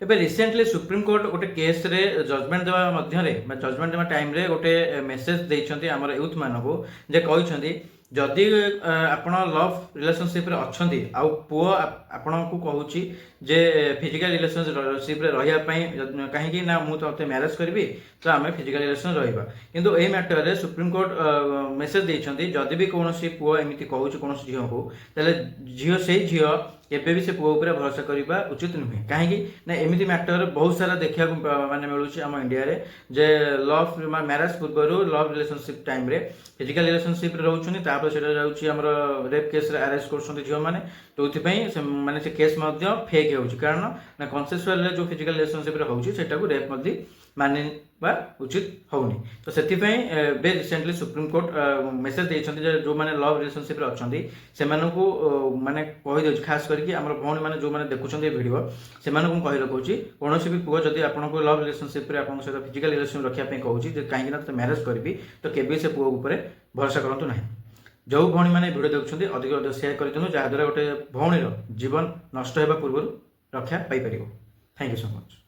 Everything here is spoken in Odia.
ଏବେ ରିସେଣ୍ଟଲି ସୁପ୍ରିମକୋର୍ଟ ଗୋଟେ କେସ୍ରେ ଜଜମେଣ୍ଟ ଦେବା ମଧ୍ୟରେ ବା ଜଜମେଣ୍ଟ ଦେବା ଟାଇମ୍ରେ ଗୋଟେ ମେସେଜ ଦେଇଛନ୍ତି ଆମର ୟୁଥ୍ ମାନଙ୍କୁ ଯେ କହିଛନ୍ତି, ଯଦି ଆପଣ ଲଭ୍ ରିଲେସନସିପ୍ରେ ଅଛନ୍ତି ଆଉ ପୁଅ ଆପଣଙ୍କୁ କହୁଛି ଯେ ଫିଜିକାଲ ରିଲେସନସିପ୍ରେ ରହିବା ପାଇଁ, କାହିଁକି ନା ମୁଁ ତତେ ମ୍ୟାରେଜ କରିବି, ତ ଆମେ ଫିଜିକାଲ ରିଲେସନ ରହିବା। କିନ୍ତୁ ଏଇ ମ୍ୟାଟରରେ ସୁପ୍ରିମକୋର୍ଟ ମେସେଜ ଦେଇଛନ୍ତି, ଯଦି ବି କୌଣସି ପୁଅ ଏମିତି କହୁଛି କୌଣସି ଝିଅକୁ, ତାହେଲେ ସେଇ ଝିଅ କେବେ ବି ସେ ପୁଅ ଉପରେ ଭରସା କରିବା ଉଚିତ ନୁହେଁ। କାହିଁକି ନା ଏମିତି ମ୍ୟାଟର ବହୁତ ସାରା ଦେଖିବାକୁ ମାନେ ମିଳୁଛି ଆମ ଇଣ୍ଡିଆରେ ଯେ ଲଭ୍ ମ୍ୟାରେଜ ପୂର୍ବରୁ ଲଭ୍ ରିଲେସନସିପ୍ ଟାଇମ୍ରେ ଫିଜିକାଲ ରିଲେସନସିପ୍ରେ ରହୁଛନ୍ତି। ତାପରେ ସେଇଟା ଯାଉଛି ଆମର ରେପ୍ କେସ୍ରେ ଆରେଷ୍ଟ କରୁଛନ୍ତି ଝିଅମାନେ, ଯୋଉଥିପାଇଁ ସେ ମାନେ ସେ କେସ୍ ମଧ୍ୟ ଫେକ୍ ହେଉଛି। କାରଣ ନା କନସେନ୍ସୁଆଲରେ ଯୋଉ ଫିଜିକାଲ ରିଲେସନସିପ୍ରେ ହେଉଛି, ସେଟାକୁ ରେପ୍ ମଧ୍ୟ ମାନିବା ଉଚିତ ହଉନି। ତ ସେଥିପାଇଁ ଏବେ ରିସେଣ୍ଟଲି ସୁପ୍ରିମକୋର୍ଟ ମେସେଜ ଦେଇଛନ୍ତି ଯେ ଯୋଉମାନେ ଲଭ୍ ରିଲେସନସିପ୍ରେ ଅଛନ୍ତି, ସେମାନଙ୍କୁ ମାନେ କହିଦେଉଛି, ଖାସ କରିକି ଆମର ଭଉଣୀମାନେ ଯୋଉମାନେ ଦେଖୁଛନ୍ତି ଏ ଭିଡ଼ିଓ, ସେମାନଙ୍କୁ ମୁଁ କହି ରଖୁଛି, କୌଣସି ବି ପୁଅ ଯଦି ଆପଣଙ୍କୁ ଲଭ୍ ରିଲେସନସିପ୍ରେ ଆପଣଙ୍କ ସହିତ ଫିଜିକାଲ ରିଲେସନ ରଖିବା ପାଇଁ କହୁଛି ଯେ କାହିଁକି ନା ତତେ ମ୍ୟାରେଜ କରିବି, ତ କେବେ ସେ ପୁଅ ଉପରେ ଭରସା କରନ୍ତୁ ନାହିଁ। ଯେଉଁ ଭଉଣୀମାନେ ଭିଡ଼ିଓ ଦେଖୁଛନ୍ତି, ଅଧିକ ଅଧିକ ସେୟାର କରିଦିଅନ୍ତୁ, ଯାହାଦ୍ୱାରା ଗୋଟେ ଭଉଣୀର ଜୀବନ ନଷ୍ଟ ହେବା ପୂର୍ବରୁ ରକ୍ଷା ପାଇପାରିବ। Thank you so much.